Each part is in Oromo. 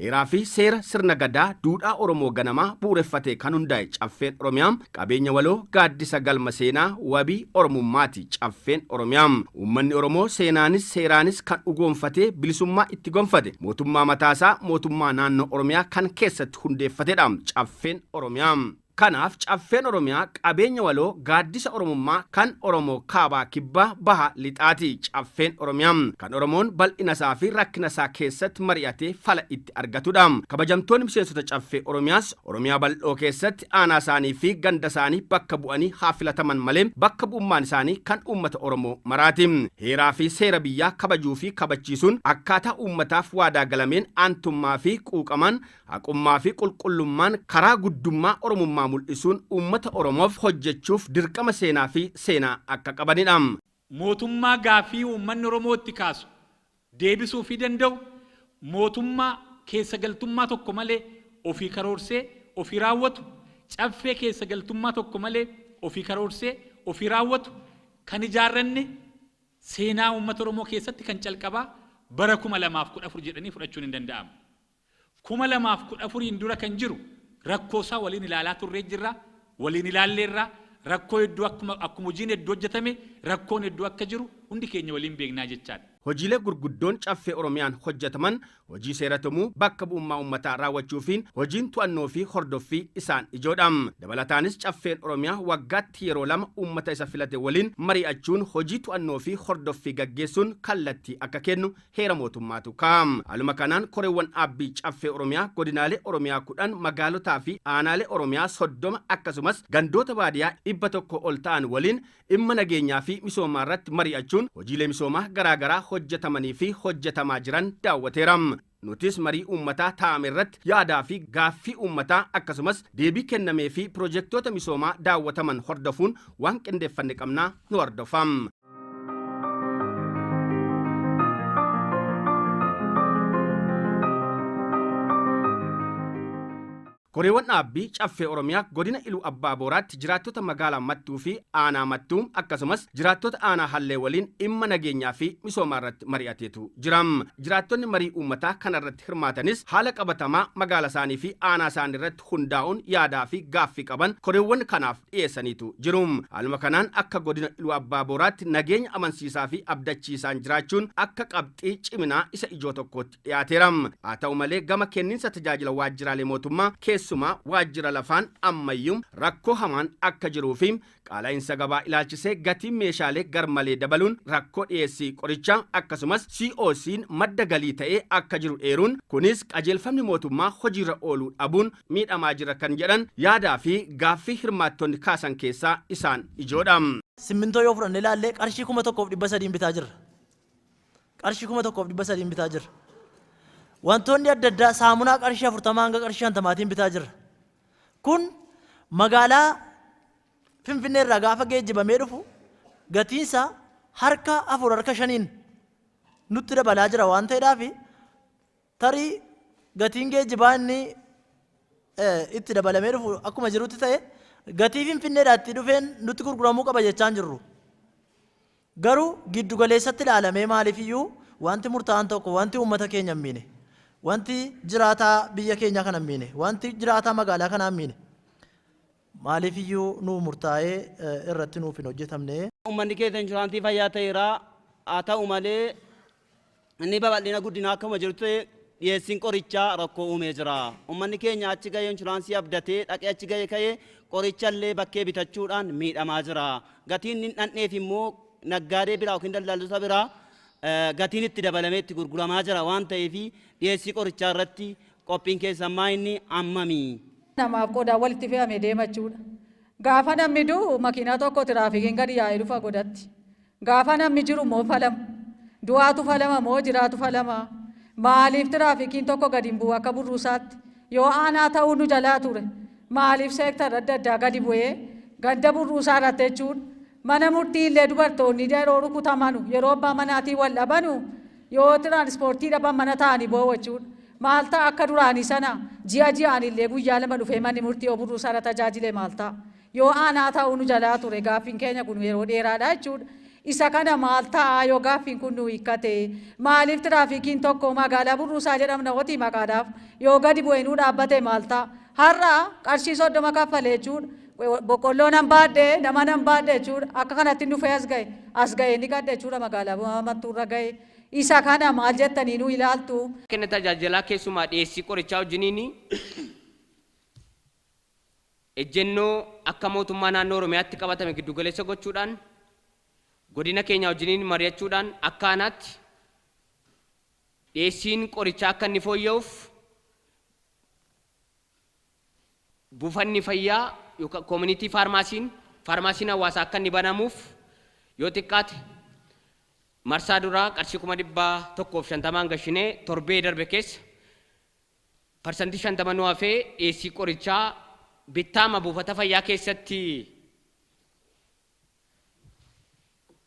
Heeraa fi seera sirna Gadaa duudhaa Oromoo ganamaa bu'uureffatee kan hundaa'e Caffeen Oromiyaa qabeenya waloo gaaddisa galma seenaa wabii Oromummaati. Caffeen Oromiyaa uummanni Oromoo seenaanis seeraanis kan dhugoomfatee bilisummaa itti gonfate mootummaa mataasaa mootummaa naannoo Oromiyaa kan keessatti hundeeffatedha. Caffeen Oromiyaa. Kanaaf Caffeen Oromiyaa qabeenya waloo gaaddisa Oromummaa kan Oromoo kaabaa kibbaa baha lixaati. Caffeen Oromiyaa kan Oromoon bal'inasaa fi rakkinasaa keessatti mari'atee fala itti argatudha. Kabajamtoonni miseensota Caffee Oromiyaas Oromiyaa bal'oo keessatti aanaa isaanii fi ganda isaanii bakka bu'anii haa filataman malee bakka bu'ummaan isaanii kan uummata Oromoo maraati. Heeraa fi seera biyyaa kabajuu fi kabachiisuun akkaataa uummataaf waadaa galameen aantummaa fi quuqamaan haqummaa fi qulqullummaan karaa guddummaa Oromummaa mul'isuun uummata Oromoof hojjechuuf dirqama seenaa fi seenaa akka qabanidha. Mootummaa gaaffii uummanni Oromoo itti kaasu deebisuufii danda'u, mootummaa keessa galtummaa tokko malee ofii karoorsee ofii raawwatu, Caffee keessa galtummaa tokko malee ofii karoorsee ofii raawwatu kan ijaarranne seenaa uummata Oromoo keessatti kan calqabaa bara 2014 jedhanii fudhachuun hin danda'amu. 2014n dura kan jiru rakkoo isaa waliin ilaalaa turree jirra, waliin ilaalleerra, rakkoo hedduu akkuma akkuma hojiin hedduu hojjetame rakkoon hedduu akka jiru hundi keenya waliin beeknaa jechaadha. Hojiilee gurguddoon Caffee Oromiyaan hojjetaman hojii seera tumuu, bakka bu'ummaa uummataa raawwachuu fi hojiin to'annoo fi hordoffii isaan ijoodha. Dabalataanis Caffeen Oromiyaa waggaatti yeroo lama uummata isa filate waliin mari'achuun hojii to'annoo fi hordoffii gaggeessuun kallattii akka kennu heera mootummaatu kaa'a. Haaluma kanaan koreewwan dhaabbii Caffee Oromiyaa godinaalee Oromiyaa 10, magaalotaa fi aanaalee Oromiyaa 30 akkasumas gandoota baadiyaa 100 ol ta'an waliin dhimma nageenyaa fi misoomaarratti mari'achuun hojiilee misoomaa garaagaraa hojjetamanii fi hojjetamaa jiran daawwateera. Nutis marii uummataa taa'ame irratti yaadaa fi gaaffii uummataa akkasumas deebii kennamee fi pirojektoota misoomaa daawwataman hordofuun waan qindeeffanne qabnaa nu hordofaa. Koreewwan dhaabbii Caffee Oromiyaa Godina Iluu Abbaa Booraatti jiraattota magaalaa Mattuu fi Aanaa Mattuu akkasumas jiraattota Aanaa Hallee waliin dhimma nageenyaa fi misoomaa irratti mari'ateetu jira. Jiraattonni marii uummataa kanarratti hirmaatanis haala qabatamaa magaala isaanii fi aanaa isaanii irratti hundaa'uun yaadaa fi gaaffii qaban koreewwan kanaaf dhiyeessaniitu jiru. Haaluma kanaan akka Godina Iluu Abbaa Booraatti nageenya amansiisaa fi abdachiisaan jiraachuun akka qabxii ciminaa isa ijoo tokkootti dhiyaateera. Haa ta'u malee gama kenninsa tajaajila waajjiraalee mootummaa keessumaa waajjira lafaan ammayyuu rakkoo hamaan akka jiruu fi qaala'insa gabaa ilaalchisee gatiin meeshaalee garmalee dabaluun rakkoo dhiyeessii qorichaa akkasumas COCn madda galii ta'ee akka jiru eeruun kunis qajeelfamni mootummaa hojiirra ooluu dhabuun miidhamaa jira kan jedhan yaadaa fi gaaffii hirmaattonni kaasan keessaa isaan ijoodha. Simmintoo yoo fudhanne ilaalle qarshii 1300n bitaa jirra. Qarshii 1300n bitaa jirra. Wantoonni adda addaa saamunaa qarshii 40 hanga qarshii 50tiin bitaa jirra. Kun magaalaa Finfinnee irraa gaafa geejjibamee dhufu gatiinsaa harka afur harka shaniin nutti dabalaa jira waan ta'eedhaaf tarii gatiin geejjibaa inni itti dabalamee dhufu akkuma jirutti ta'e gatii Finfinneedhaa itti dhufeen nutti gurguramuu qaba jechaa hin jirru. Garuu giddu galeessatti ilaalamee maaliif iyyuu wanti murtaa'aan tokko wanti uummata keenya hin miine, wanti jiraataa biyya keenyaa kana hin miine, wanti jiraataa magaalaa kanaa hin miine maaliif iyyuu nuu murtaa'ee irratti nuuf hin hojjetamne. Uummanni keessa inshuraansii fayyaa ta'eera. Haa ta'u malee inni babal'ina guddinaa akkuma jirutti ta'e dhiyeessiin qorichaa rakkoo uumee jira. Uummanni keenya achi gahee inshuraansii abdatee dhaqee achi gahee ka'ee qoricha illee bakkee bitachuudhaan miidhamaa jira. Gatiin inni hin dhandheef immoo naggaadee biraa yookiin daldaltoota biraa gatiin itti dabalamee itti gurguramaa jira waan ta'eef dhiyeessii qorichaa irratti qophiin keessan maa inni ammami? Namaaf qodaa walitti fe'ame deema jechuudha. Gaafa namni du'u makiinaa tokko tiraafikiin gadi yaa'ee dhufa godatti. Gaafa namni jiru immoo falama. Du'aatu falama moo jiraatu falama? Maaliif tiraafikiin tokko gadi hin bu'u akka burruusaatti? Yoo aanaa ta'uu nu jalaa ture maaliif seektarri adda addaa gadi bu'ee ganda burruusaa irratti jechuudha. Mana murtii illee dubartoonni yeroo rukutamanu yeroo abbaa manaatiin wal dhabanu yoo tiraanispoortii dhaban mana taa'anii boo'u jechuudha. Maal ta'a akka duraanii sana ji'a ji'aan illee guyyaa lama dhufee manni murtii yoo burruusaa irra tajaajile maal ta'a? Yoo aanaa ta'uu nu jalaa ture gaaffiin keenya kun yeroo dheeraadha jechuudha. Isa kana maal ta'a yoo gaaffiin kun nu hiikkate? Maaliif tiraafikiin tokko magaalaa Burruusaa jedhamna hoti maqaadhaaf yoo gadi bu'ee nuu dhaabbate maal ta'a? Har'a qarshii 30 kaffalee jechuudha. Boqqolloo nan baadhe, nama nan baadhe jechuudha. Akka kanatti dhufee as ga'e. As ga'ee ni qadhe jechuudha, magaalaa Mattuurra ga'e. Isa kana maal jettanii nu ilaaltu? Kenna tajaajilaa, keessumaa dhiyeessii qorichaa wajjiniin, ejjennoo akka mootummaa naannoo Oromiyaatti qabatame giddugaleessa gochuudhaan, godina keenya wajjiniin mari'achuudhaan, akka aanaatti dhiyeessiin qorichaa akka inni fooyya'uuf buufanni fayyaa yookaan community pharmacyn, faarmaasiin hawaasaa akka inni banamuuf, yoo xiqqaate marsaa duraa qarshii 150,000 gashinee, torbee darbe keessa 50% nu hafee, dhiyeessii qorichaa bittaama buufata fayyaa keessatti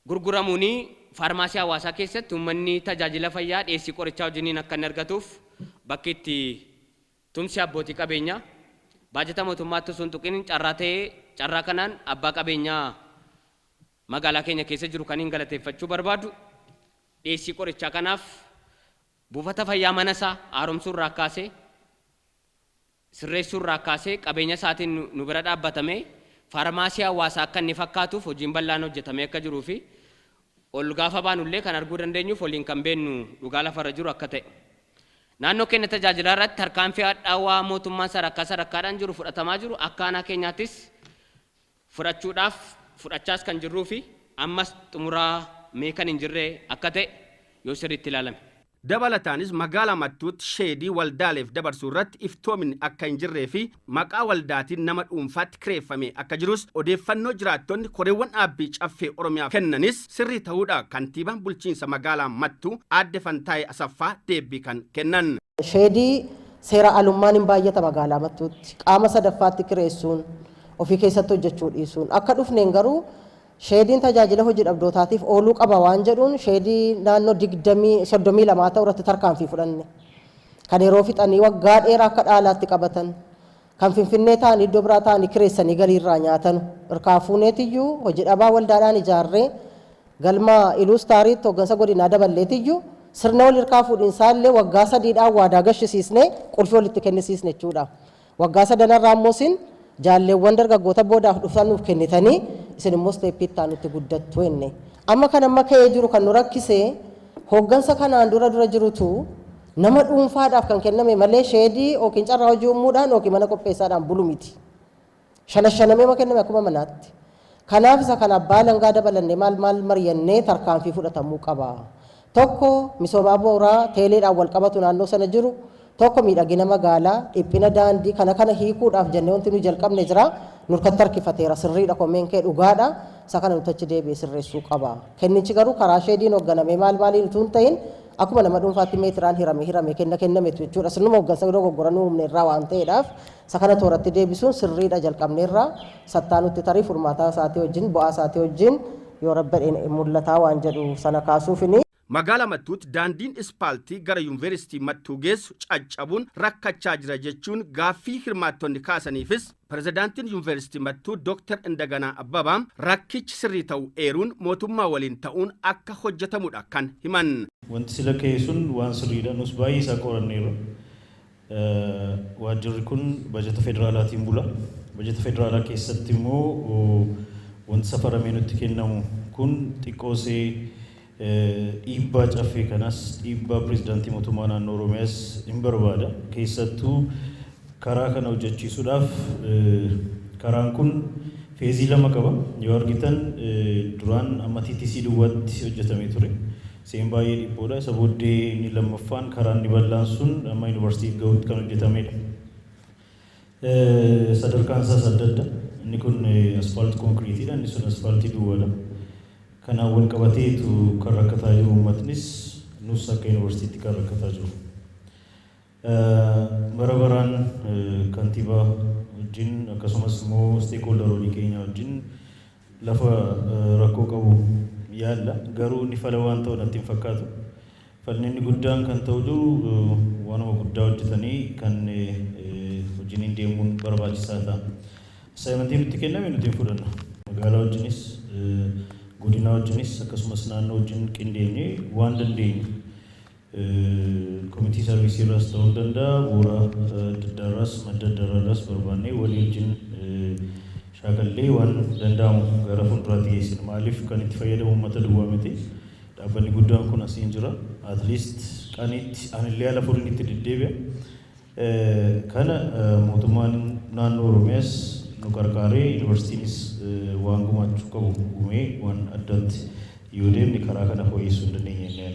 gurguramuuni faarmaasii hawaasaa keessatti uummanni tajaajila fayyaa dhiyeessii qorichaa wajjiniin akka inni argatuuf, bakki itti tumsi abbootii qabeenyaa baajata mootummaatti osoo hin tuqin carraa ta'ee, carraa kanaan abbaa qabeenyaa magaalaa keenya keessa jiru kan hin galateeffachuu barbaadu, dhiyeessii qorichaa kanaaf buufata fayyaa mana isaa haaromsuu irraa kaasee, sirreessuu irraa kaasee, qabeenya isaatiin nu bira dhaabbatamee faarmaasii hawaasaa akka inni fakkaatuuf hojiin bal'aan hojjetamee akka jiruu fi ol gaafa baanullee kan arguu dandeenyuuf waliin kan beennu dhugaa lafarra jiru akka ta'e. Naannoo kenna tajaajilaa irratti tarkaanfii hadhaawaa mootummaan sadarkaa sadarkaadhaan jiru fudhatamaa jiru, akka aanaa keenyaattis fudhachuudhaaf fudhachaas kan jirruu fi ammas xumuraa mee kan hin jirre akka ta'e yoo sirriitti ilaalame. Dabalataanis magaalaa Mattuutti sheedii waldaaleef dabarsuu irratti iftoominni akka hin jirree fi maqaa waldaatiin nama dhuunfaatti kireeffamee akka jirus, odeeffannoo jiraattonni koreewwan dhaabbii Caffee Oromiyaa kennanis sirrii ta'uudha kantiibaan bulchiinsa magaalaa Mattuu aadde Fantaayee Asaffaa deebii kan kennan. Sheedii seera alummaan hin baay'ata magaalaa Mattuutti. Qaama sadaffaatti kireessuun, ofii keessatti hojjechuu dhiisuun. Akka dhufneen garuu sheediin tajaajila hojii dhabdootaatiif ooluu qaba waan jedhuun, sheedii naannoo 32 ta'u irratti tarkaanfii fudhanne. Kan yeroo fixanii waggaa dheeraa akka dhaalaatti qabatan, kan Finfinnee ta'anii iddoo biraa ta'anii kireessanii galii irraa nyaatan irkaa fuuneetiyyuu, hojii dhabaa waldaadhaan ijaarree, galma Iluu Istaariitti hooggansa godinaa daballeetiyyuu, sirna wal hirkaa fuudhinsaa illee waggaa 3dhaan waadaa gashisiisnee qulfii walitti kennisiisne jechuudha. Waggaa sadanarraa immoo isin jaalleewwan dargaggoota boodaaf dhufan nuuf kennitanii, isin immoo step itti aanutti guddattu jenne. Amma kan amma ka'ee jiru kan nu rakkise, hooggansa kanaan dura dura jirutu nama dhuunfaadhaaf kan kenname malee sheedii yookiin carraa hojii uumuudhaan yookiin mana qopheessaadhaan bulu miti. Shanashanamee ma kenname akkuma manaatti. Kanaaf isa kana abbaa alangaa dabalannee maal maal mari'annee tarkaanfii fudhatamuu qaba. Tokko misoomaa bu'uuraa teeleedhaan wal qabatu naannoo sana jiru, tokko miidhagina magaalaa, dhiphina daandii kana kana hiikuudhaaf jennee wanti nuyi jalqabne jira. Nurkatti harkifateera, sirriidha, komeen kee dhugaadha. Isa kana nuti achi deebi'ee sirreessuu qaba. Kennichi garuu karaa sheediin hoogganamee maal maaliin utuu hin ta'in, akkuma nama dhuunfaatti meetiraan hirame hirame kenna kennametu jechuudha. Sirnuma hooggansa dogoggora nu uumne irraa waan ta'eedhaaf, isa kana tooratti deebisuun sirriidha, jalqabneerra. Sattaa nutti tarii furmaataa isaatii wajjin, bu'aa isaatii wajjin yoo rabbadhe mul'ataa waan jedhu sana kaasuufini. Magaalaa Mattuutti daandiin ispaaltii gara Yuunivarsiitii Mattuu geessu caccabuun rakkachaa jira jechuun gaaffii hirmaattonni kaasaniifis, Pirezidaantiin Yuunivarsiitii Mattuu Dr. Indaganaa Abbabaa rakkichi sirrii ta'uu eeruun, mootummaa waliin ta'uun akka hojjetamudha kan himan. Wanti sila ka'e sun waan sirriidha. Nus baay'ee isaa qoranneerra. Waajjirri kun bajata federaalaatiin bula. Bajata federaalaa keessatti immoo wanti safaramee nutti kennamu kun xiqqoosee dhiibbaa Caffee kanas, dhiibbaa pirezidaantii mootummaa naannoo Oromiyaas hin barbaada. Keessattuu karaa kana hojjechiisuudhaaf, karaan kun phase 2 qaba. Yoo argitan duraan amma TTC duwwaatti hojjetamee ture. Seen baay'ee dhiphoodha. Isa booddee inni lammaffaan karaan inni bal'aan sun amma yuunivarsiitii gahuutti kan hojjetamedha. Sadarkaan isaas adda adda. Inni kun asphalt concreteiidha. Inni sun asfaaltii duwwaadha. Kanaan wal qabateetu kan rakkataa jiru uummatnis, nus akka yuunivarsiitiitti kan rakkataa jiru. Bara baraan kantiibaa wajjin akkasumas immoo stakeholderoolii keenya wajjin lafa rakkoo qabu yaalla. Garuu inni fala waan ta'u natti hin fakkaatu. Falli inni guddaan kan ta'u jiru waanuma guddaa hojjetanii kan hojiin hin deemuun barbaachisaa ta'a. Assignmentii nutti kenname nuti hin fudhanna. Magaalaa wajjinis Godinaa wajjinis akkasumas naannoo wajjin qindeenyee waan dandeenyu community service irraas ta'uu danda'a, bu'uura adda addaarraas, madda adda addaarraas barbaannee walii wajjin shaakallee waan danda'amu gara fuulduraatti geessina. Maaliif, kan itti fayyadamu uummata duwwaa miti. Dhaabbanni guddaan kun asiin jira. At least qaniitti anillee ala furiin itti deddeebi'a. Kana mootummaan naannoo Oromiyaas nu qarqaaree, yuunivarsiitiinis waan gumaachuu qabu gumee, waan addatti yoo deemne karaa kana fooyyessuu hin dandeenya jennee.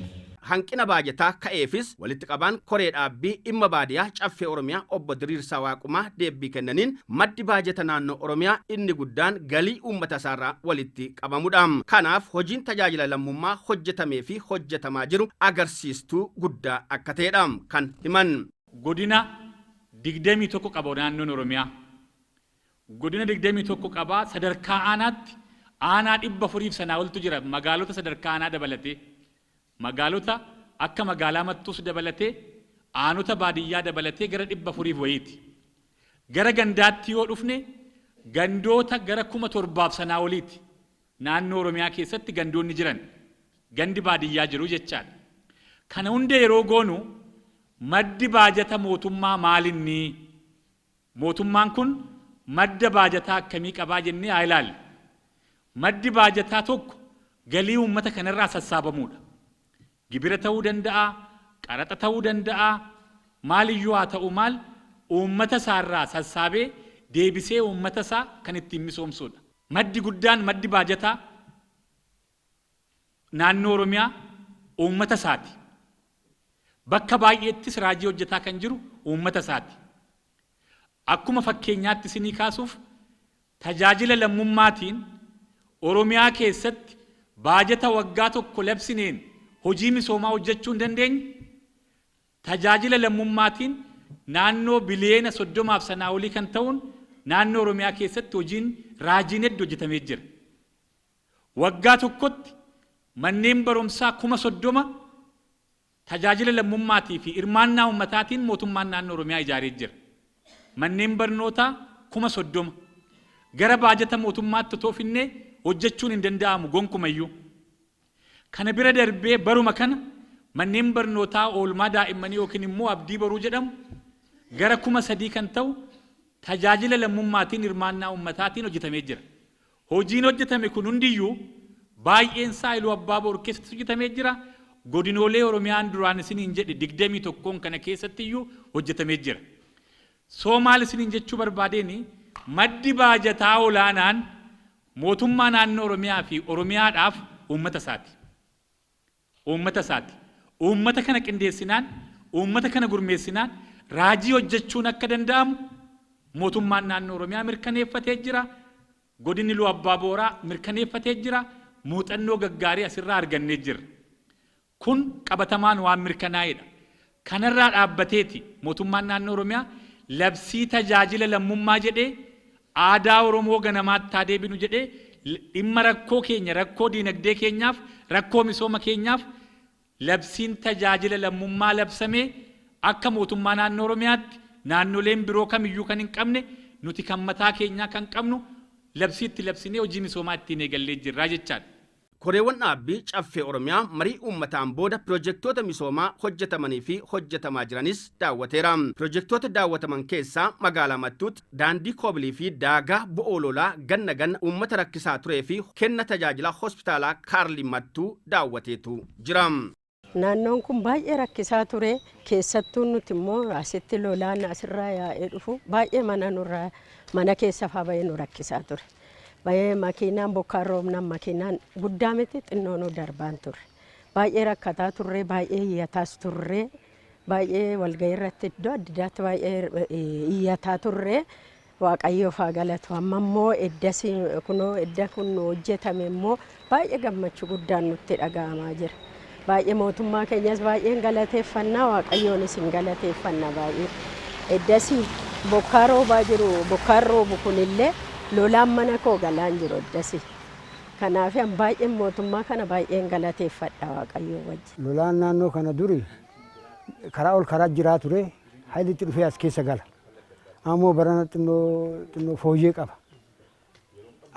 Hanqina baajataa ka'eefis walitti qabaan koree dhaabbii dhimma baadiyaa Caffee Oromiyaa Obbo Diriirsaa Waaqumaa deebii kennaniin, maddi baajata naannoo Oromiyaa inni guddaan galii uummata isaarraa walitti qabamudha. Kanaaf hojiin tajaajila lammummaa hojjetamee fi hojjetamaa jiru agarsiistuu guddaa akka ta'edha kan himan. Godina 21 qaba naannoon Oromiyaa. Godina 21 qabaa, sadarkaa aanaatti aanaa 400f sanaa oltu jira, magaalota sadarkaa aanaa dabalatee. Magaalota akka magaalaa Mattuus dabalatee, aanota baadiyyaa dabalatee gara 400f wayiiti. Gara gandaatti yoo dhufne gandoota gara 7,000f sanaa oliiti. Naannoo Oromiyaa keessatti gandoonni jiran, gandi baadiyyaa jiru jechaadha. Kana hunda yeroo goonu maddi baajata mootummaa maalinni? Mootummaan kun madda baajataa akkamii qabaa jennee haa ilaallu. Maddi baajataa tokko galii uummata kanarraa sassaabamuudha. Gibira ta'uu danda'a, qaraxa ta'uu danda'a, maaliyyuu haa ta'u maal, uummata isaarraa sassaabee deebisee uummata isaa kan ittiin misoomsuudha. Maddi guddaan maddi baajataa naannoo Oromiyaa uummata isaati. Bakka baay'eettis raajii hojjetaa kan jiru uummata isaati. Akkuma fakkeenyaatti isinii kaasuuf, tajaajila lammummaatiin Oromiyaa keessatti baajata waggaa tokko labsineen hojii misoomaa hojjechuu hin dandeenye, tajaajila lammummaatiin naannoo biliyeena 30f sanaa olii kan ta'uun naannoo Oromiyaa keessatti hojiin raajiin hedduu hojjetamee jira. Waggaa tokkotti manneen barumsaa 30,000 tajaajila lammummaatii fi hirmaannaa uummataatiin mootummaan naannoo Oromiyaa ijaaree jira. Manneen barnootaa 30,000 gara baajata mootummaatti otoo finnee hojjechuun hin danda'amu gonkumayyuu. Kana bira darbee baruma kana manneen barnootaa oolmaa daa'immanii yookiin immoo Abdii Boruu jedhamu gara 3,000 kan ta'u tajaajila lammummaatiin hirmaannaa uummataatiin hojjetamee jira. Hojiin hojjetame kun hundiyyuu baay'een isaa Iluu Abbaa Boor keessatti hojjetamee jira. Godinoolee Oromiyaan duraan isiniin jedhe 21n kana keessatti iyyuu hojjetamee jira. Soo maal isiniin jechuu barbaadeeni, maddi baajataa olaanaan mootummaa naannoo Oromiyaa fi Oromiyaadhaaf uummata isaati. Uummata isaati. Uummata kana qindeessinaan, uummata kana gurmeessinaan raajii hojjechuun akka danda'amu mootummaan naannoo Oromiyaa mirkaneeffatee jira. Godinni Iluu Abbaa Booraa mirkaneeffatee jira. Muuxannoo gaggaarii asirraa argannee jirra. Kun qabatamaan waan mirkanaa'edha. Kanarraa dhaabbateeti mootummaan naannoo Oromiyaa labsii tajaajila lammummaa jedhee, aadaa Oromoo ganamaatti haa deebinu jedhee, dhimma rakkoo keenya, rakkoo diinagdee keenyaaf, rakkoo misooma keenyaaf labsiin tajaajila lammummaa labsamee, akka mootummaa naannoo Oromiyaatti naannoleen biroo kamiyyuu kan hin qabne, nuti kan mataa keenyaa kan qabnu labsii itti labsinee hojii misoomaa ittiin eegallee jirra jechaadha. Koreewwan dhaabbii Caffee Oromiyaa marii uummataan booda pirojektoota misoomaa hojjetamanii fi hojjetamaa jiranis daawwateera. Pirojektoota daawwataman keessaa magaalaa Mattuutti daandii koobilii fi daagaa bo'oo lolaa ganna ganna uummata rakkisaa turee fi kenna tajaajila hospitaalaa Kaarli Mattuu daawwateetu jira. Naannoon kun baay'ee rakkisaa ture. Keessattuu nuti immoo asitti lolaan asirraa yaa'ee dhufu baay'ee mana nurraa, mana keessa fa'aa bahee nu rakkisaa ture. Baay'ee makiinaan bokkaan roobnaan makiinaan guddaa miti xinnoo nu darbaan turre. Baay'ee rakkataa turre, baay'ee iyyataas turre, baay'ee walgahii irratti iddoo adda addaatti baay'ee iyyataa turre. Waaqayyoof haa galatu. Amma immoo eddasi kunoo edda kun nu hojjetame immoo baay'ee gammachuu guddaan nutti dhaga'amaa jira. Baay'ee mootummaa keenyas baay'een galateeffannaa, Waaqayyoonis hin galateeffanna baay'ee. Eddasi bokkaa roobaa jiru, bokkaan roobu kunillee lolaan mana koo galaan jiru eddasi. Kanaaf an baay'een mootummaa kana baay'een galateeffadha Waaqayyoo wajjin. Lolaan naannoo kana duri karaa ol karaa jiraa ture, haylitti dhufee as keessa gala. Ammoo barana xinnoo xinnoo fooyyee qaba.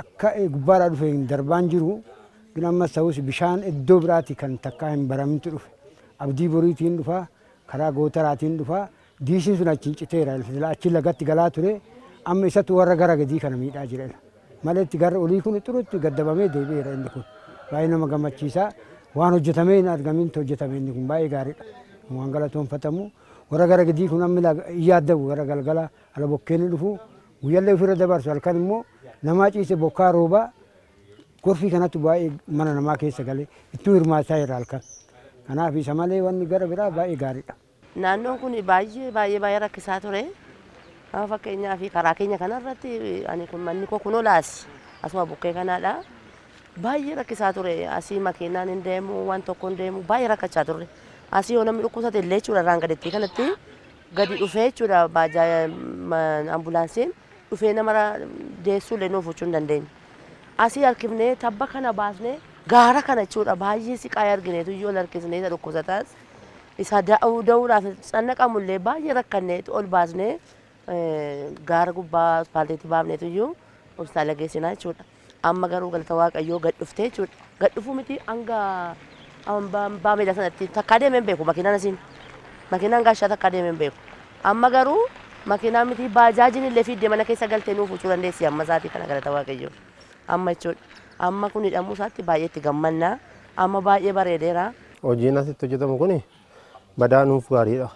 Akka gubbaadhaa dhufe hin darbaan jiru. Gin ammas ta'us bishaan iddoo biraati kan takkaa hin baramintu dhufe. Abdii boriitiin dhufa, karaa gootaraatiin dhufa. Diisiin sun achiin citeera. Achi lagatti galaa ture. Amma isatu warra gara gadii kana miidhaa jira. Maletti gara olii kun xurutti gaddabamee deebi'eera inni kun. Baay'ee nama gammachiisa. Waan hojjetamee hin argamintu hojjetame inni kun baay'ee gaariidha. Waan galatoonfatamu. Warra gara gadii kun amma hin yaaddamu gara galgala ala bokkeen dhufu. Guyyallee ofirra dabarsu, halkan immoo namaa ciise bokkaa roobaa gorfii kanatu baay'ee mana namaa keessa galee ittuu hirmaataa jira halkan. Kanaaf isa malee wanni gara biraa baay'ee gaariidha. Naannoon kun baay'ee baay'ee baay'ee rakkisaa ture. Amma fakkeenyaaf karaa keenya kanarratti ani kun manni koo kun olaas asuma bukkee kanaadha. Baay'ee rakkisaa ture. Asii makiinaan hin deemu, waan tokko hin deemu, baay'ee rakkachaa turre. Asii yoo namni dhukkubsate illee jechuudha irraan gaditti kanatti gadi dhufee jechuudha baajaa ambulaansiin dhufee nama deessuu illee nuuf gochuu hin dandeenye. Asii harkifnee tabba kana baasnee gaara kana jechuudha baay'ee siqaa argineetu iyyuu ol harkisnee isa dhukkubsataas isa da'uu da'uudhaaf cannaqamu illee baay'ee rakkannee ol baasnee gaara gubbaa aspaaltiitti baafneetu iyyuu hospitaala geessinaa jechuudha. Amma garuu galata Waaqayyoo gad dhuftee jechuudha. Gad dhufuu miti hanga abbaa meedaa sanatti takkaa deemee hin beeku makiinaan asiin. Makiinaan gaashaa takkaa deemee hin beeku. Amma garuu makiinaa miti baajaajiin illee fiiddee mana keessa galtee nuuf fuuchuu dandeessi amma isaatii kana galata Waaqayyoo. Amma jechuudha. Amma kun hidhamuu isaatti baay'ee itti gammanna. Amma baay'ee bareedeera. Hojiin asitti hojjetamu kun badaa nuuf gaariidha.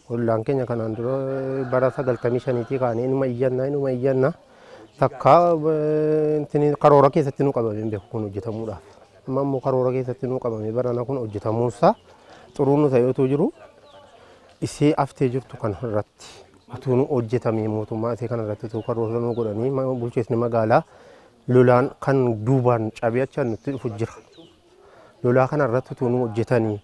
Ollaan keenya kanaan dura bara 95tii kaanee inuma iyyanna inuma iyyanna takka karoora keessatti nu qabamee hin beeku kun hojjetamuudhaaf. Amma immoo karoora keessatti nu qabamee barana kun hojjetamuunsaa xuruu nu ta'ee utuu jiru isee haftee jirtu kana irratti utuu nu hojjetamee mootummaa isee kana irratti utuu karoora nu godhanii bulchiinsi magaalaa lolaan kan duubaan cabee achaan nutti dhufu jira. Lolaa kana irratti utuu nu hojjetanii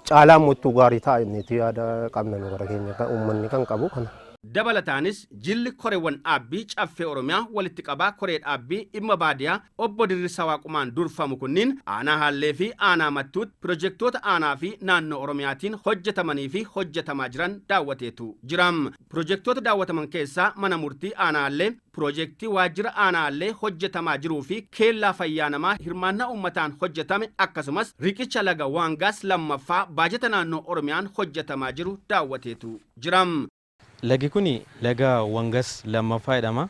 caalaa immoo ittuu gaarii ta'a jenneetu yaada qabna nu gara keenya kan uummanni kan qabu kana. Dabalataanis jilli koreewwan dhaabbii Caffee Oromiyaa walitti qabaa koree dhaabbii dhimma baadiyaa obbo Diriirsaa Waaqumaan durfamu kunniin aanaa Haallee fi aanaa Mattuutti pirojektoota aanaa fi naannoo Oromiyaatiin hojjetamanii fi hojjetamaa jiran daawwateetu jira. Pirojektoota daawwataman keessaa mana murtii aanaa Haallee, pirojektii waajjira aanaa Haallee hojjetamaa jiruu fi keellaa fayyaa namaa hirmaannaa uummataan hojjetame akkasumas riqicha laga Waangaas lammaffaa baajata naannoo Oromiyaan hojjetamaa jiru daawwateetu jira. Lagi kun laga Wangas lammaffaa jedhama.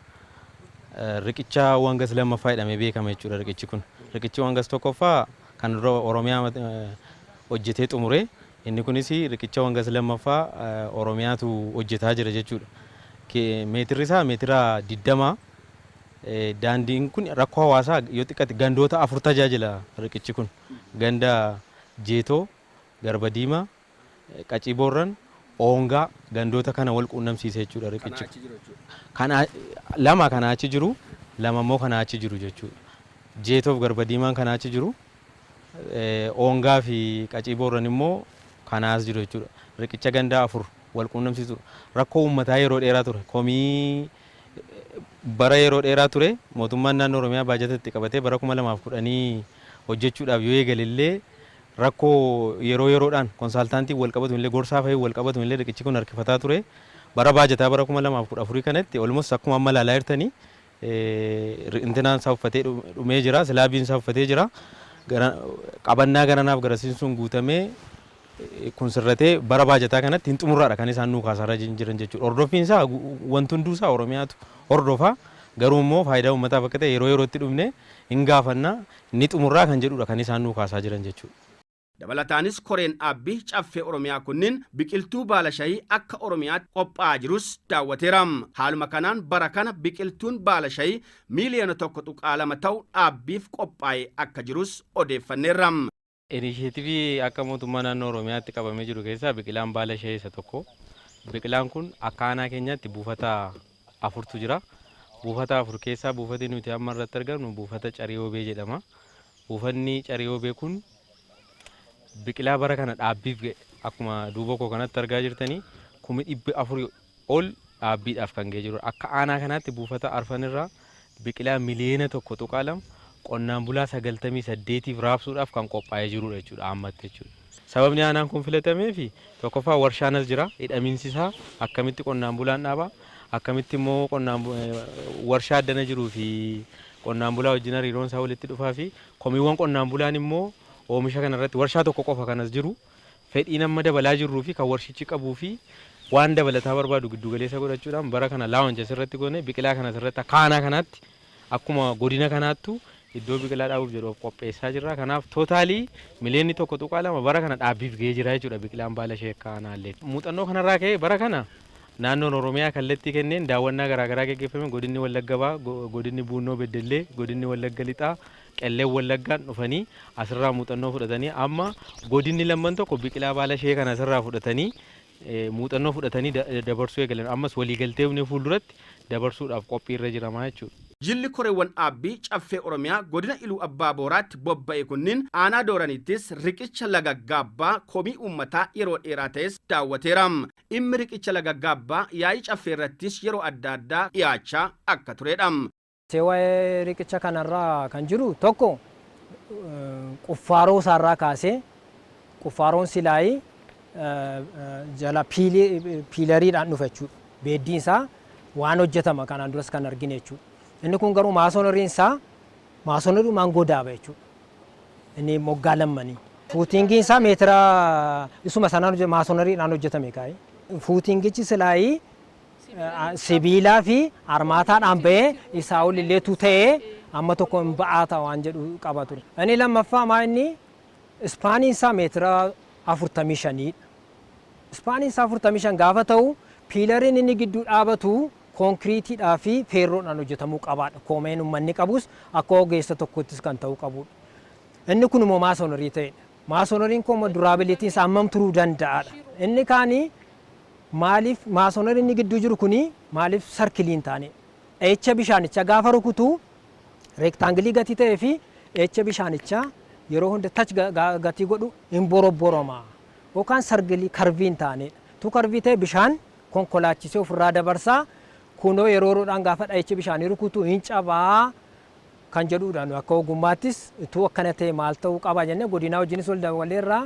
Riqicha Wangas lammaffaa jedhamee beekama jechuudha riqichi kun. Riqichi Wangas tokkoffaa kan dura Oromiyaa hojjetee xumure. Inni kunis riqicha Wangas lammaffaa Oromiyaatu hojjetaa jira jechuudha. Meetirri isaa meetira 20. Daandiin kun rakkoo hawaasaa yoo xiqqaate gandoota 4 tajaajila riqichi kun. Ganda Jeetoo, Garba Diimaa, Qacii Boorran, Oongaa gandoota kana wal quunnamsiisa jechuudha riqichi. Kana lama kana achi jiru, lama immoo kana achi jiru jechuudha. Jeetoof Garba Diimaan kana achi jiru, Oongaa fi Qacii Boorran immoo kana as jiru jechuudha. Riqicha gandaa 4 wal quunnamsiisu rakkoo uummataa yeroo dheeraa ture. Komii bara yeroo dheeraa ture mootummaan naannoo Oromiyaa baajata itti qabatee bara 2010 hojjechuudhaaf yoo eegale illee rakkoo yeroo yeroodhaan konsaaltaantiin wal qabatu illee gorsaa fa'ii wal qabatu illee riqichi kun harkifataa ture. Bara baajataa bara 2014 kanatti almost akkuma amma ilaalaa jirtanii intinaan isaa uffatee dhumee jira, silaabiin isaa uffatee jira. Qabannaa garanaaf garasiin sun guutamee kun sirratee bara baajataa kanatti hin xumurraadha kan isaan nuu kaasaa jiran jechuudha. Hordoffiin isaa wanti hunduu isaa Oromiyaatu hordofa. Garuu immoo faayidaa uummataaf akka ta'e yeroo yerootti dhufne hin gaafanna, ni xumurraa kan jedhudha kan isaan nuu kaasaa jiran jechuudha. Dabalataanis koreen dhaabbii Caffee Oromiyaa kunniin biqiltuu baala shayii akka Oromiyaatti qophaa'aa jirus daawwateera. Haaluma kanaan bara kana biqiltuun baala shayii miiliyoona 1.2 ta'u dhaabbiif qophaa'ee akka jirus odeeffanneerra. Inisheetivii akka mootummaa naannoo Oromiyaatti qabamee jiru keessaa biqilaan baala shayii isa tokko. Biqilaan kun akka aanaa keenyaatti buufata 4tu jira. Buufata 4 keessaa buufati nuti amma irratti argamnu buufata Cariyoobee jedhama. Buufanni Cariyoobee kun biqilaa bara kana dhaabbiif ga'e akkuma duuba koo kanatti argaa jirtanii 400,000 ol dhaabbiidhaaf kan ga'ee jirudha. Akka aanaa kanaatti buufata arfanirraa biqilaa miliyoona 1.2 qonnaan bulaa 98f raabsuudhaaf kan qophaa'ee jirudha jechuudha ammatti jechuudha. Sababni aanaan kun filatameef tokkoffaa warshaan as jira, hidhamiinsi isaa akkamitti qonnaan bulaan dhaaba, akkamitti immoo qonnaan warshaa addana jiruu fi Qonnaan bulaa wajjin hariiroon isaa walitti dhufaa fi komiiwwan qonnaan bulaan immoo oomisha kanarratti warshaa tokko qofa kanas jiru fedhiin amma dabalaa jirruu fi kan warshichi qabuu fi waan dabalataa barbaadu giddu galeessa godhachuudhaan bara kana launch asirratti goone. Biqilaa kana asirratti akka aanaa kanaatti, akkuma godina kanaattu iddoo biqilaa dhaabuuf jedhu of qopheessaa jirra. Kanaaf total miliyoonni 1.2 bara kana dhaabbiif gahee jira jechuudha biqilaan baala ishee akka aanaallee. Muuxannoo kanarraa ka'ee bara kana naannoon Oromiyaa kallattii kenneen daawwannaa garaagaraa gaggeeffame. Godinni Wallagga Bahaa, godinni Buunnoo Beddellee, godinni Wallagga Lixaa, Qelleen Wallaggaan dhufanii asirraa muuxannoo fudhatanii, amma godinni lamman tokko biqilaa baala ishee kana asirraa fudhatanii muuxannoo fudhatanii dabarsuu eegalan. Ammas waliigaltee fuulduratti dabarsuudhaaf qophii irra jiramaa jechuudha. Jilli koreewwan dhaabbii Caffee Oromiyaa godina Iluu Abbaa Booraatti bobba'e kunniin aanaa Dooraniittis riqicha laga Gaabbaa komii uummataa yeroo dheeraa ta'es daawwateera. Dhimmi riqicha laga Gaabbaa yaa'ii caffee irrattis yeroo adda addaa dhiyaachaa akka turedha. Waa'ee riqicha kanarraa kan jiru tokko, quffaaroo isaarraa kaasee quffaaroon silaayii jala pillariidhaan dhufa jechuudha. Beeddiin isaa waan hojjetama kanaan duras kan argine jechuudha. Inni kun garuu masonryn isaa masonryumaan godaaba jechuudha. Inni moggaa lammanii. Footingiin isaa meetira isuma sanaan masonryidhaan hojjetame kaa'e. Footingichi silaayii sibiilaa fi armaataadhaan ba'ee isaa ol illeetu ta'ee amma tokko hin ba'aa ta'a waan jedhu qaba ture. Inni lammaffaa maa inni spaniin isaa meetira 45dha. Spaniin isaa 45 gaafa ta'u, pillariin inni gidduu dhaabatu konkiriitiidhaa fi feerroodhaan hojjetamuu qabaadha. Koomeen uummanni qabus akka ogeessa tokkottis kan ta'uu qabudha. Inni kun immoo masonry ta'edha. Masonryn kun immoo durabilityn isaa hammam turuu danda'aadha. Inni kaanii maaliif masonry inni gidduu jiru kuni maaliif circle hin taane? Dhahicha bishaanichaa gaafa rukutu rectangle gatii ta'ee fi dhahicha bishaanichaa yeroo hunda touch gatii godhu hin borobboroma. Yookaan circle curve hin taanedha. Tu curve ta'e bishaan konkolaachisee ofirraa dabarsaa, kunoo yeroo yeroodhaan gaafa dhahichi bishaanii rukutu hin cabaa kan jedhudha. Nu akka ogummaattis utuu akkana ta'e maal ta'uu qaba jennee godinaa wajjinis wal dawwaleerraa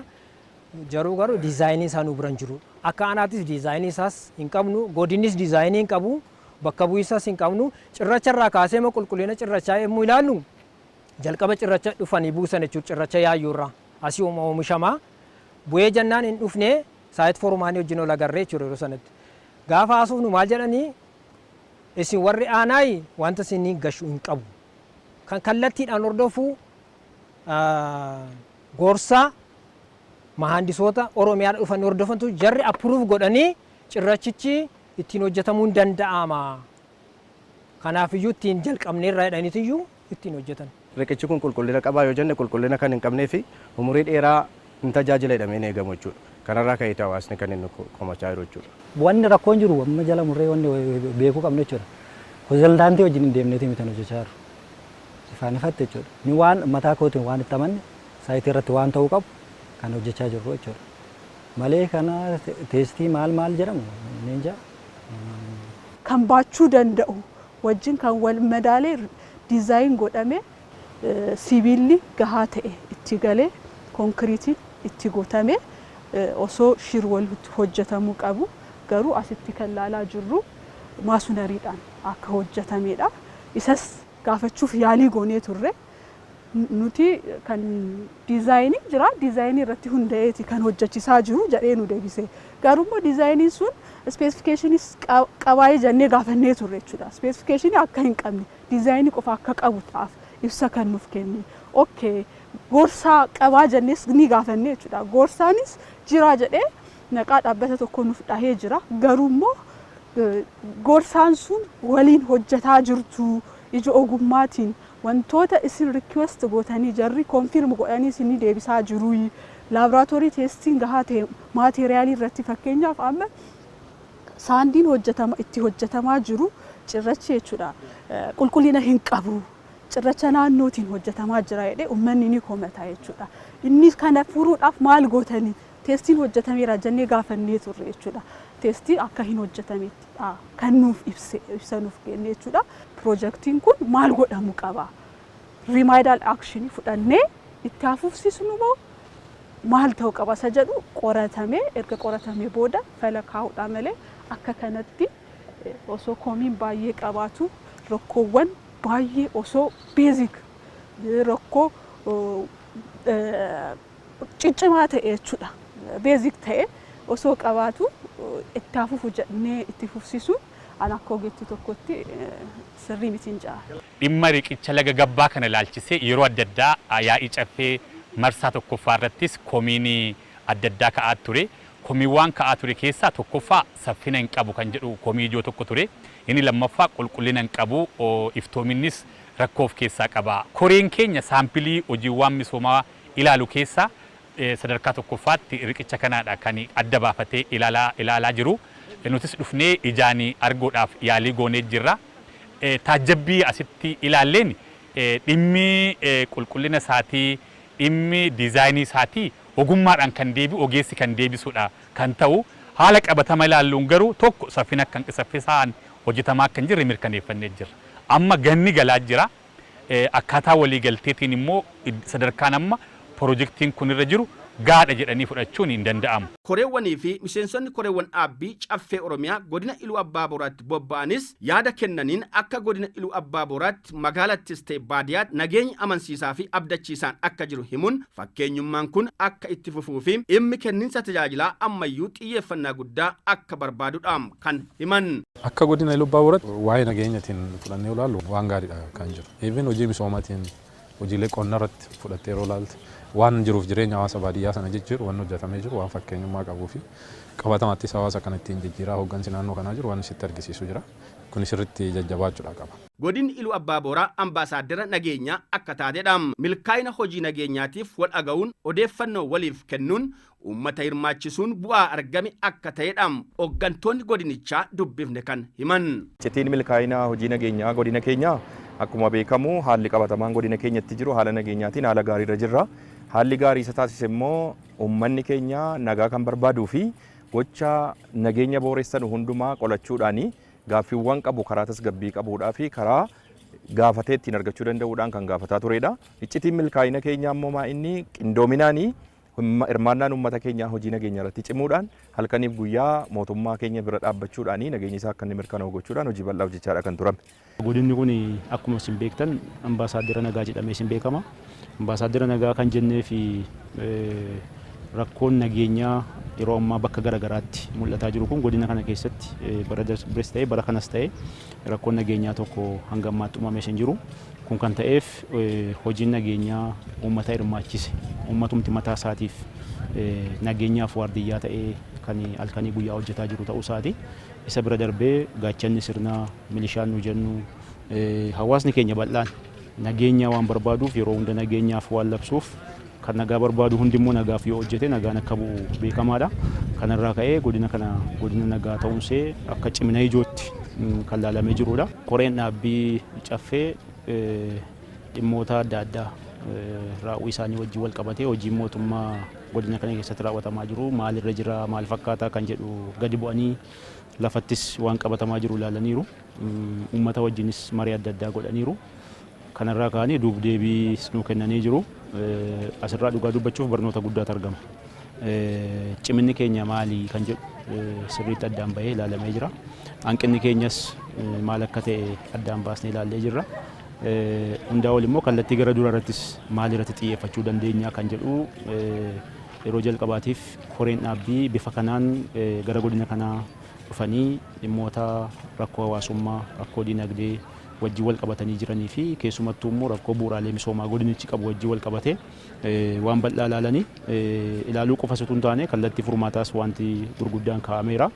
jaruu, garuu designii isaa nu bira hin jiru. Akka aanaattis designii isaas hin qabnu, godinnis designii hin qabu, bakka bu'iisas hin qabnu. Cirracha irraa kaasee immoo qulqullina cirrachaa yommuu ilaallu, jalqaba cirracha dhufanii buusan jechuudha, cirracha Yaayyuu irraa asii oomishamaa bu'ee jennaan hin dhufnee site foremanii wajjin ol agarree jechuudha yeroo sanatti. Gaafa haasofnu maal jedhanii, isin warri aanaayi wanta isin gashu hin qabu. Kan kallattiidhaan hordofu gorsaa mahaandisoota Oromiyaa dhufan hordofantu, jarri approve godhanii cirrachichi ittiin hojjetamuu hin danda'ama. Kanaafiyyuu ittiin jalqabneerra jedhaniitiyyuu ittiin hojjetan. Riqichi kun qulqullina qabaa yoo jenne, qulqullina kan hin qabnee fi umurii dheeraa hin tajaajila jedhamee hin eegamu jechuudha. Kanarraa ka'eeti hawaasni kan inni komachaa jiru jechuudha. Wanni rakkoon jiru amma jala murree wanni beekuu qabnu jechuudha. Consultantii wajjin hin deemneeti miti kan hojjechaa jiru. Ifaan ifatti jechuudha. Ni waan mataa kootiin waan itti amanne site irratti waan ta'uu qabu kan hojjechaa jirru jechuudha. Malee kana test maal maal jedhamu ni jaa. Kan baachuu danda'u wajjin kan wal madaalee design godhame, sibiilli gahaa ta'e itti galee, konkiriitiin itti guutame osoo shear wall hojjetamuu qabu, garuu asitti kan laalaa jirru masonryidhaan akka hojjetamedha. Isas gaafachuuf yaalii goonee turre. Nuti kan designii jira, designii irratti hunda'eeti kan hojjechisaa jiru jedhee nu deebise. Garuu immoo designiin sun specificationiis qabaayee jennee gaafannee turre jechuudha. Specificationii akka hin qabne, designii qofa akka qabu ta'aaf ibsa kan nuuf kenne. Okay, gorsaa qabaa jennees ni gaafanne jechuudha. Gorsaanis jira jedhee maqaa dhaabbata tokko nuuf dhahee jira. Garuu immoo gorsaan sun waliin hojjetaa jirtu, ija ogummaatiin wantoota isin request gootanii jarri confirm godhanii isinii deebisaa jiru. Laboratory testiin gahaa ta'e materialii irratti, fakkeenyaaf amma sandiin hojjetama itti hojjetamaa jiru cirrachi jechuudha, qulqullina hin qabu, cirracha naannootiin hojjetamaa jira jedhee uummanni ni komata jechuudha. Inni kana furuudhaaf maal gootanii, testiin hojjetameera jennee gaafannee turre jechuudha. Testii akka hin hojjetamettidha kan nuuf ibse, ibsa nuuf kenne jechuudha. Piroojeektiin kun maal godhamuu qaba? Remedial action fudhannee itti hafuufsisnu moo maal ta'uu qaba isa jedhu qoratamee, erga qoratamee booda fala kaa'uudha malee, akka kanatti osoo komiin baay'ee qabaatu rakkoowwan Baay'ee osoo basic rakkoo ciccimaa ta'e jechuudha. Basic ta'e osoo qabaatu itti hafuufu jedhee itti fufsiisuun an akka ogeettii tokkotti sirrii mitiin ja'a. Dhimma riqicha laga gabbaa kana ilaalchisee yeroo adda addaa yaa'ii caffee marsaa tokkoffaa irrattis komiin adda addaa ka'aa ture. Komiiwwan ka'aa ture keessaa tokkoffaa saffina hin qabu kan jedhu komii ijoo tokko ture. Inni lammaffaa qulqullina hin qabu, iftoominnis rakkoo of keessaa qaba. Koreen keenya saampilii hojiiwwan misoomaa ilaalu keessaa sadarkaa tokkoffaatti riqicha kanaadha kan adda baafatee ilaalaa jiru. Nutis dhufnee ijaan arguudhaaf yaalii goonee jirra. Taajjabbii asitti ilaalleen dhimmi qulqullina isaatii, dhimmi diizaayinii isaatii ogummaadhaan kan deebi'u, ogeessi kan deebisudha kan ta'u. Haala qabatama ilaalluun garuu tokko saffina kan saffisaan hojjetamaa akka hin jirre mirkaneeffannee jirra. Amma ganni galaa jira. Akkaataa waliigalteetiin immoo sadarkaan amma pirojektiin kun irra jiru gaadha jedhanii fudhachuun hin danda'amu. Koreewwanii fi miseensonni koreewwan dhaabbii Caffee Oromiyaa godina Iluu Abbaa Booraatti bobba'anis yaada kennaniin, akka godina Iluu Abbaa Booraatti magaalattis ta'e baadiyyaatti nageenyi amansiisaa fi abdachiisaan akka jiru himuun, fakkeenyummaan kun akka itti fufuu fi dhimmi kenninsa tajaajilaa ammayyuu xiyyeeffannaa guddaa akka barbaadudha kan himan. Akka godina Iluu Abbaa Booraatti waa'ee nageenyatiin fudhannee ilaallu waan gaariidha kan jiru. Even hojii misoomaatiin, hojiilee qonna irratti fudhattee yeroo ilaalte, waan jiruuf jireenya hawaasa baadiyyaa sana jijjiiru waan hojjetamee jiru, waan fakkeenyummaa qabuu fi qabatamattis hawaasa kana ittiin jijjiiraa hooggansi naannoo kanaa jiru waan sitti argisiisu jira. Kun sirriitti jajjabaachuudha qaba. Godinni Iluu Abbaa Booraa ambaasaaddara nageenyaa akka taatedha. Milkaa'ina hojii nageenyaatiif wal dhaga'uun, odeeffannoo waliif kennuun, uummata hirmaachisuun bu'aa argame akka ta'edha hooggantoonni godinichaa dubbifne kan himan. Iccitiin milkaa'ina hojii nageenyaa godina keenyaa, akkuma beekamu haalli qabatamaan godina keenyatti jiru haala nageenyaatiin haala gaariirra jirra. Haalli gaarii isa taasise immoo uummanni keenya nagaa kan barbaaduu fi gocha nageenya booressan hundumaa qolachuudhaani gaaffiiwwan qabu karaa tasgabbii qabuudhaa fi karaa gaafatee ittiin argachuu danda'uudhaan kan gaafataa turedha. Iccitiin milkaa'ina keenyaa immoo maa inni qindoominaanii hirmaannaan uummata keenyaa hojii nageenya irratti cimuudhaan, halkaniif guyyaa mootummaa keenya bira dhaabbachuudhaan, nageenyi isaa akka inni mirkanaa'u gochuudhaan hojii bal'aa hojjechaadha kan turame. Godinni kun akkuma isin beektan ambaasaaddara nagaa jedhamee isin beekama. Ambaasaaddara nagaa kan jennee fi rakkoon nageenyaa yeroo ammaa bakka garaagaraatti mul'ataa jiru kun godina kana keessatti bara darbes ta'e, bara kanas ta'e, rakkoon nageenyaa tokko hanga ammaatti uumamee hin jiru. Kun kan ta'eef hojiin nageenyaa uummata hirmaachise, uummatumti mataa isaatiif nageenyaaf waardiyyaa ta'ee kan halkanii guyyaa hojjetaa jiru ta'uu isaati. Isa bira darbee gaachanni sirnaa, milishaan nu jennu, hawaasni keenya bal'aan nageenya waan barbaaduuf, yeroo hunda nageenyaaf waan labsuuf, kan nagaa barbaadu hundi immoo nagaaf yoo hojjete nagaan akka bu'u beekamaadha. Kanarraa ka'ee godina kana godina nagaa ta'uunsee akka cimina ijootti kan laalamee jirudha. Koreen dhaabbii caffee dhimmoota adda addaa raawwii isaanii wajjin wal qabatee hojiin mootummaa godina kana keessatti raawwatamaa jiru maalirra jira, maal fakkaataa kan jedhu gadi bu'anii lafattis waan qabatamaa jiru ilaalaniiru. Uummata wajjinis marii adda addaa godhaniiru. Kanarraa ka'anii duub deebii nuu kennanii jiru. Asirraa dhugaa dubbachuuf barnoota guddaatu argama. Ciminni keenya maali kan jedhu sirriitti addaan bahee ilaalamee jira. Hanqinni keenyas maal akka ta'e addaan baasnee ilaallee jirra. Hundaa ol immoo kallattii gara dura irrattis maal irratti xiyyeeffachuu dandeenya kan jedhu, yeroo jalqabaatiif koreen dhaabbii bifa kanaan gara godina kanaa dhufanii dhimmoota rakkoo hawaasummaa, rakkoo dinagdee wajjin wal qabatanii jiranii fi keessumattuu immoo rakkoo bu'uuraalee misoomaa godinichi qabu wajjin wal qabatee waan bal'aa ilaalanii, ilaaluu qofa osoo hin taane kallattii furmaataas wanti gurguddaan kaa'ameera.